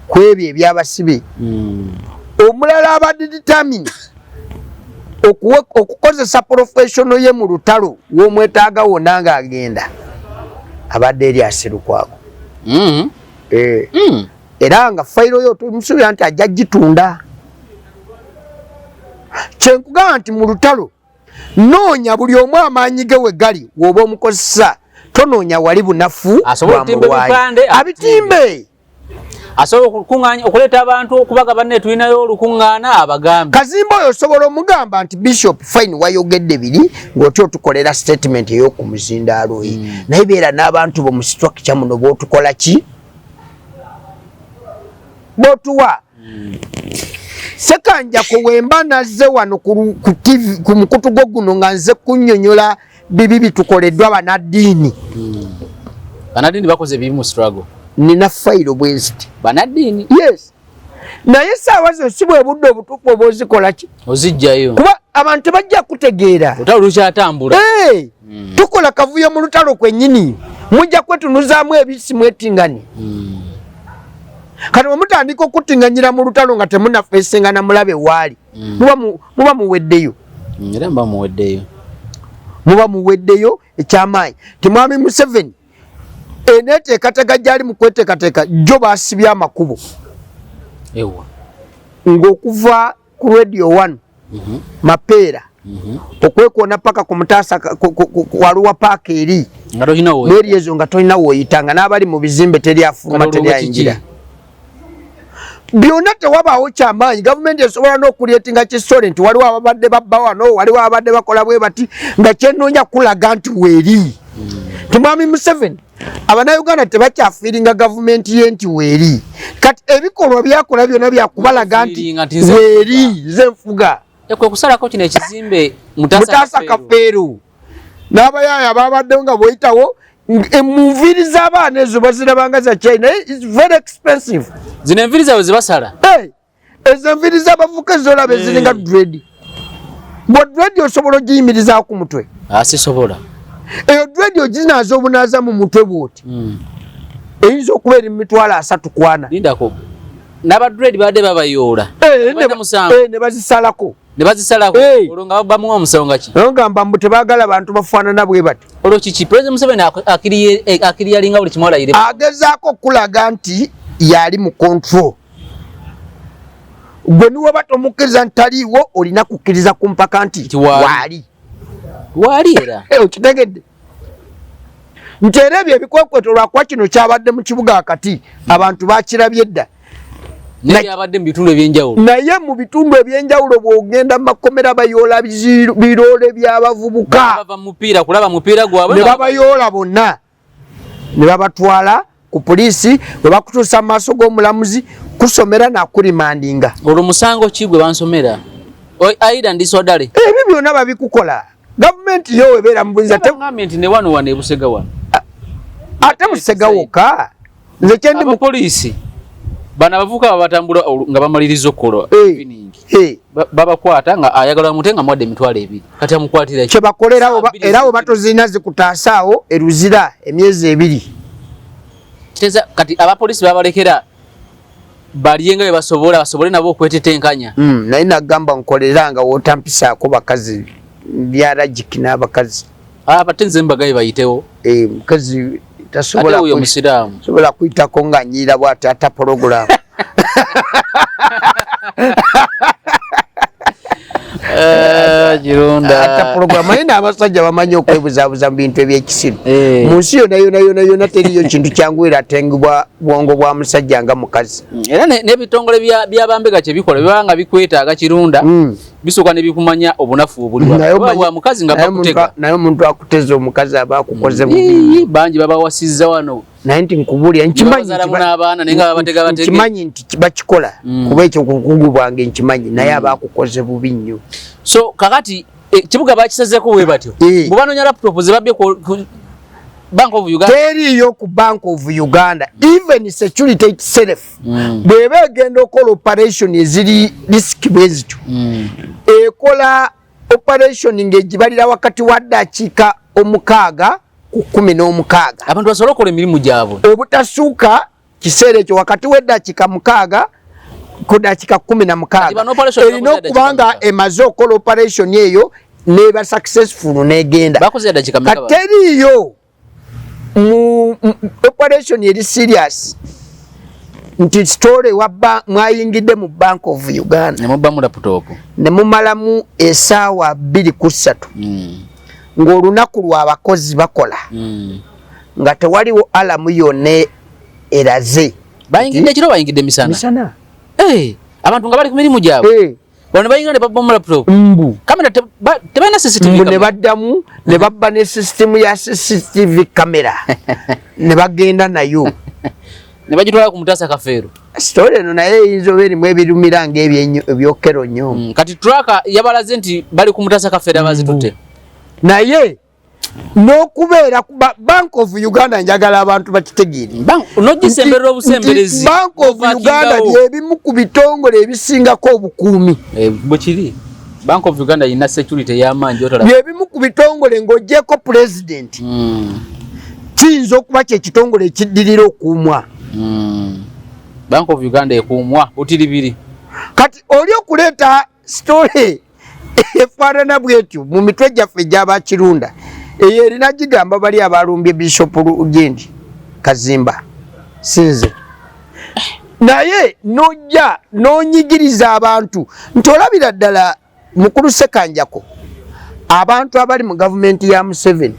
ku ebyo ebyabasibe. Omulala abadde determined okukozesa professional ye mu lutalo w'omwetaaga wonna ng'agenda, abadde Erias Lukwago. Era nga fayiro yo tumusuubira nti ajja gitunda. Kyenkugamba nti mu lutalo noonya buli omu amaanyi ge we gali, w'oba omukozesa tonoonya wali bunafu bwa mulwanyi, abitimbe. Asobola okuleeta abantu okubaga banne tulinayo olukuŋŋaana abagambe. Kazimba oyo osobola omugamba nti Bishop fine wayogedde biri ng'otya otukolera statement ey'okumuzindaalo ye, naye beera n'abantu bo mu structure muno bw'otukola ki bw'otuwa. Sekanjako wemba nazze wano ku TV, ku mukutu gwo guno nga nze kunnyonnyola bibi bitukoleddwa bannaddiini. Bannaddiini bakoze ebibi mu struggle. Nina fayiro bweziti. Bannaddiini? Yes. Naye essaawa zo si bwe budde obutuufu oba ozikola ki? Ozijjayo. Kuba abantu tebajja kutegeera. Olutalo lukyatambula. Tukola kavuyo mu lutalo kwennyini. Mujja kwetunuzaamu ebisi mwetingane. Kati bwe mutandika okutinganyira mu lutalo nga temunnafeesengana mulabe waali, muba muweddeyo. Era muba muweddeyo. Muba muweddeyo ekyamaanyi. Ti Mwami Museveni eneeteekateeka gy'ali mu kweteekateeka jjo baasibye amakubo. Ewa. Ng'okuva ku Radio 1 Mapeera okwekoona paka ku Mutaasa waluwa paaka eri mweri ezo nga tolina w'oyita, nga n'abali mu bizimbe teri afuluma teri ayingira. Byonna tewabaawo kyamaanyi. Gavumenti esobola n'okulyetinga kisole nti waliwo ababadde babba wano, waliwo ababadde bakola bwe bati, nga kyenoonya kulaga nti weeri. Nti Mwami Museveni Abannayuganda tebakyafiiringa gavumenti ye nti weeri. Kati ebikolwa byakola byonna byakubalaga nti weeri, nze nfuga. Kwe kusalako kino ekizimbe Mutaasa Kafeero n'abayaaya babaddewo nga bw'oyitawo mu nviiri z'abaana ezo bazirabanga za China, naye it's very expensive. Zino enviiri zaabwe zebasala. Ezo enviiri z'abavubuka ezolaba eziringa dread, bwa dread osobola ogiyimirizaako ku mutwe? Sisobola. Eyo dread oginaaza obunaaza mu mutwe bw'oti, eyinza okuba eri mu 300,000 ku 400. Lindako, n'aba dread babadde babayoola ne bazisalako. Ne bazisalako, olwo nga bamuwa omusango nga ki? Ngamba mbu tebaagala bantu bafaanana bwe bati. Olwo kiki President Museveni akiriyalinga buli kimu alayire? Agezaako okulaga nti yali mu control. Gwe niwaba tomukkiriza nti taliiwo, olina kukkiriza ku mpaka nti waali. Waali era. Okitegedde nti era ebyo ebikwekweto lwakuba kino kyabadde mu kibuga akati abantu bakirabye dda. Naye mu bitundu ebyenjawulo, naye mu bitundu ebyenjawulo bw'ogenda mu makomera bayoola biroole by'abavubuka kulaba mupiira gwabwe ne babayoola bonna ne babatwala ku poliisi, bwe bakutuusa mu maaso g'omulamuzi kusomera nakurimandinga. Olwo musango ki gwe bansomera? Aida ndisodale. Ebyo byonna babikukola gavumenti yo webeera mu buyinza. Nti ne wano wano ebusega wano ate busega wokka nze kyendi mu poliisi. Bano abavubuka babatambula nga bamaliriza okukola babakwata nga ayagala mute nga mwadde 20,000 kati amukwatira kye bakolerawo era oba tozirina zikutaasaawo eruzira emyezi 2. Kiteeza kati abapoliisi babalekera balye nga bwe basobola basobole nabo okwetetenkanya. Naye nagamba nkolera nga wotampisaako bakazi byaragiki n'abakazi. Abate nze mbagaye bayitewo. Mukazi tasobola oyo musiraamu. Sobola kuyitako nga nyiira bw'ati ata program. Kirunda. Ata program naye n'abasajja bamanyi okwebuzaabuza mu bintu eby'ekisiru. Mu nsi yonna yonna yonna yonna teriyo kintu kyanguyira atengibwa bwongo bwa musajja nga mukazi. Era n'ebitongole by'abambega kye bikola biba nga bikwetaaga Kirunda. Bisooka ne bikumanya obunafu obuli bwa mukazi nga bakutega. Naye omuntu akuteza omukazi aba akukoze bubi. Bangi babawasizza wano. Naye nti nkubuulira nkimanyi nti bakikola kuba ekyo kukugu bwange nkimanyi naye aba akukoze bubi nnyo. So kakati ekibuga bakisazeeko bwe batyo. Bwe banoonya laptop ze babbye ku Bank of Uganda. Teriiyo ku Bank of Uganda. Even security itself. Bw'eba egenda okukola operation eziri risk bwe zityo. Ekola operation ng'egibalira wakati wa ddakiika 6 ku 16. Abantu basobole okukola emirimu gyabwe. Obutasuuka kiseera ekyo wakati w'eddakiika 6 ku ddakiika 16. Erina okuba nga emaze okukola operation eyo neba successful n'egenda. Kateriiyo mu operation eri serious nti story wa mwayingidde mu Bank of Uganda ne mubbamu laptop ne mumalamu essaawa 2 ku 3 ng'olunaku lw'abakozi bakola nga tewaliwo alamu yonna eraze. Bayingidde kiro, bayingidde misana. Misana. Abantu nga bali ku mirimu gyabwe. Bano bayingira ne babba laptop. Mbu. Kamera tebalina CCTV. Mbu ne baddamu ne babba ne system ya CCTV kamera. Ne bagenda nayo. Ne bagitwala ku Mutaasa Kafeero. Story eno naye eyinza oba erimu ebirumira ng'ebyokero nnyo. Kati tracker yabalaze nti bali ku Mutaasa Kafeero abazitutte. Naye n'okubeera ku Bank of Uganda njagala abantu bakitegeere. N'ogisemberera obusemberezi. Bank of Uganda byebimu ku bitongole ebisingako obukuumi. Bwe kiri. Bank of Uganda erina security ey'amaanyi gy'otolaba. Byebimu ku bitongole ng'oggyeko president. Kiyinza okuba kye kitongole ekiddirira okuumwa. Bank of Uganda ekuumwa butiribiri. Kati oli okuleeta story efaanana bwetyo mu mitwe gyaffe egy'abakirunda eyo erina gigamba bali abalumbye Bishop Lugendi Kazimba sinze naye nojja n'onyigiriza abantu nti olabira ddala mukulu Ssekanjako abantu abali mu gavumenti ya Museveni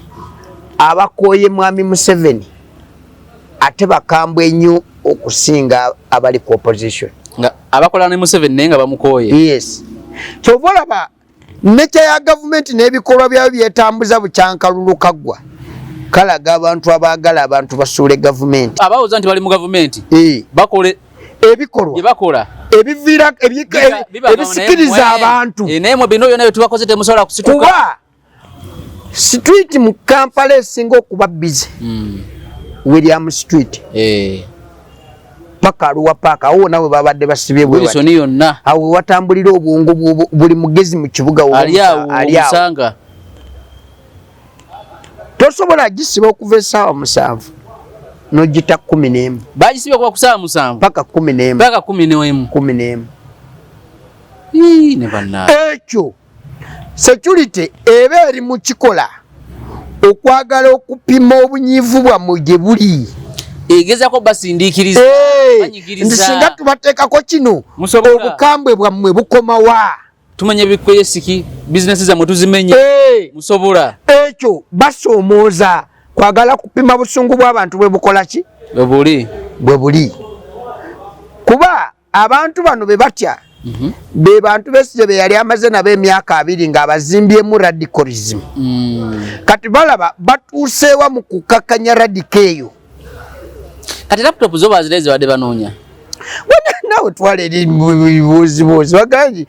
abakooye mwami Museveni ate bakambwe nnyo okusinga abali ku opposition. Nga abakola ne Museveni naye nga bamukooye. Yes. Kyova olaba nekya ya gavumenti n'ebikolwa byayo byetambuza bukyankalulu kaggwa kalaga abantu abaagala abantu basuule gavumenti. Abawoza nti bali mu gavumenti bakole ebikolwa bye bakola ebiviira ebisikiriza abantu. Naye mwe bino byonna bye tubakoze temusobola kusituka. Kuba street mu Kampala esinga okuba busy William Street paka Arua Park awo wonna we babadde basibye bwe Wilson yonna awo watambulira obwongo buli mugezi mu kibuga ali awo omusanga. Tosobola gisiba okuva essaawa 7 n'ogita 11. Bagisibye kuva ku ssaawa 7 paka 11. Paka 11. 11. Ii, ne banna. Ekyo security eba eri mu kikola okwagala okupima obunyiivu bwammwe gye buli. Egezaako basindiikiriza, banyigiriza. Nti singa tubateekako kino, obukambwe bwammwe bukoma wa? Tumenya ebikwesiki, bizinesi zammwe tuzimenye. Musobola. Ekyo basoomooza kwagala kupima busungu bw'abantu bwe bukola ki? Bwe buli. Bwe buli. Kuba abantu bano be batya be bantu Besigye be yali amaze nabo emyaka 2 ng'abazimbyemu radicalism. Kati balaba batuuseewa mu kukakkanya radical eyo. Kati laptop zo bazireze badde banoonya. Nawe twala eri buuzibuuzi bagangi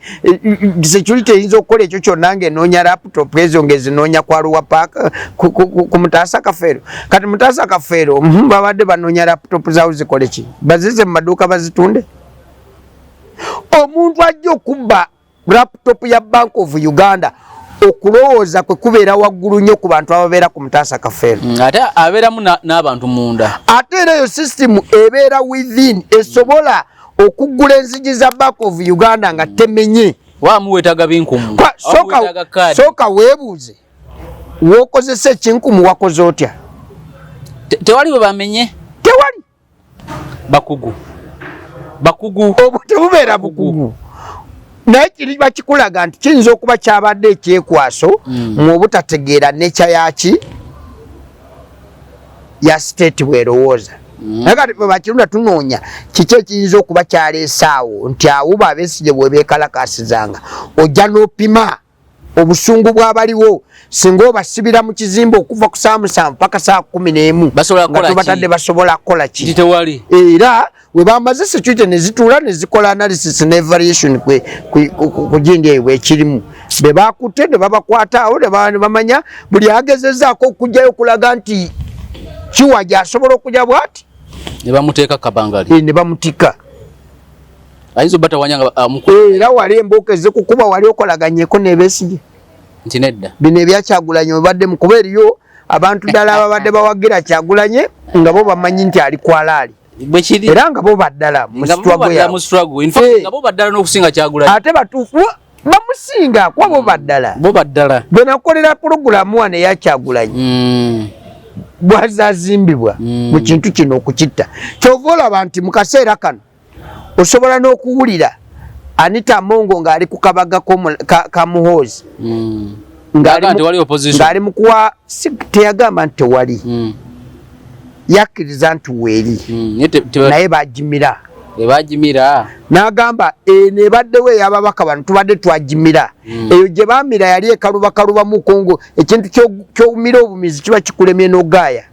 security eyinza okukola ekyo kyonna ng'enoonya laptop ezo ng'ezinoonya kwa Arua Park ku Mutaasa Kafeero. Kati Mutaasa Kafeero babadde banoonya laptop zaawo zikole ki? Bazize mu maduuka bazitunde? Omuntu ajja okubba laptop ya Bank of Uganda, okulowooza kwe kubeera waggulu nnyo ku bantu ababeera ku Mutaasa Kafeero. Ate abeeramu n'abantu munda. Ate era eyo system ebeera within, esobola okuggula enzigi za Bank of Uganda nga temenye. Wamu weetaaga binkumu. Sooka weebuuze, w'okozesa ekinkumu wakoze otya? Tewali bwe bamenye. Tewali. Bakugu, bakugu. Obwo tebubeera bukugu, naye kiri bakikulaga nti kiyinza okuba kyabadde ekyekwaso mu obutategeera nekya yaki ya state bwerowooza. Naye kati bwe bakirunda, tunoonya kiki ekiyinza okuba kyaleesaawo nti awo babesigye bwe beekalakasizanga. Ojja n'opima obusungu bw'abaliwo, singa obasibira mu kizimbe okuva ku saa 7 paka saa 11 Basobola nga kukola ki? tubatadde, basobola kukola ki? Nti tewali. Era we bamaze, security ne zituula ne zikola analysis ne variation ku gindi eyo bwekirimu, be bakutte ne babakwata awo ne bamanya buli agezezaako okugjayo okulaga nti kiwaja asobola okujja bwati. Ne bamuteeka kabangali. Ne bamutika. Ayinza obatawanya nga Era wali embuuka ezikukuba, wali okolaganyeko nebesigye? Nti nedda. Bino ebyakyagulanye webadde mukuba, eriyo abantu ddala ababadde bawagira Kyagulanye nga bo bamanyi nti ali kwalaali. Bwekiri. Era nga bo baddala mu Nga bo struggle baddala yaabwe. mu struggle. In fact, nga bo baddala n'okusinga Kyagulanyi. Ate batuufu, bamusinga kuba bo baddala. Bo baddala. Bwe nakolera pulogulaamu wano eyakyagulanyi bwazazimbibwa mu kintu kino okukitta, kyova olaba nti mu kaseera kano osobola n'okuwulira Anita Amongo ng'ali ku kabaga ka Muhoozi Ng'agamba nti wali opposition. Ng'ali mu kuwa si, teyagamba nti tewali. Yakkiriza nti weeri. Naye Naye bagimira. Ebagimira. N'agamba eno ebaddewo ey'ababaka bano tubadde twagimira. Eyo gye baamira yali ekalubakalubamu kongo, ekintu ky'omira obumizi kiba kikulemye n'ogaaya.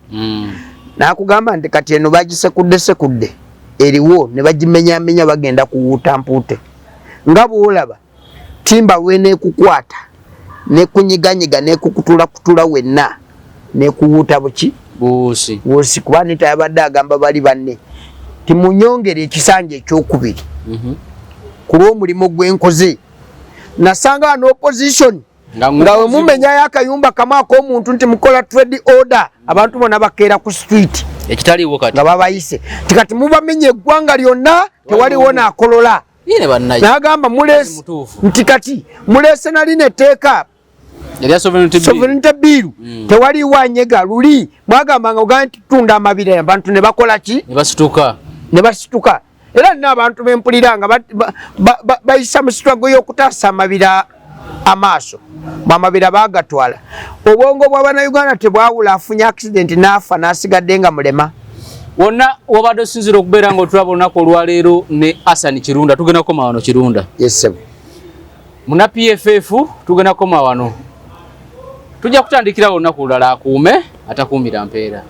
N'akugamba nti kati eno bagisekudde sekudde, eriwo ne bagimenyamenya, bagenda kuwuuta mpuute nga bw'olaba timba lweneekukwata nekunyiganyiga nekukutulakutula wenna nekuwuuta buki. Buusi. Wosi kuba Anita yabadde agamba bali banne timunyongere ekisanja ekyokubiri ku lw'omulimu gwenkoze, nasanga no opposition nga we mumenyayo akayumba kamu ak'omuntu nti mukola trade order, abantu bonna bakeera ku street. Ekitaliiwo kati. Nga babayise ti kati mubamenye eggwanga lyonna, tewaliwo naakolola. Yine bannaye. N'agamba muleese Mutuufu. nti kati muleese nalina etteeka Erya sovereignty bill. Sovereignty bill. Tewaliwo anyega. Luli mwagamba nga ogamba nti tutunda amabira, abantu ne bakola ki? Ne basituka. Ne basituka. Era nina abantu bempulira nga bayisa mu struggle y'okutaasa amabira amaaso, amabira bagatwala. Obwongo bw'abannayuganda tebwawula afunye accident n'afa n'asigadde nga mulema. Wonna wabadde osinzira okubeera nga otulaba olunaku olwaleero ne Asan Kirunda, tugenda kukoma wano, Kirunda. Yes, ssebo. Muna PFF, tugenda kukoma wano, tujja kutandikirawo olunaku olulala. Akuume atakuumira mpeera.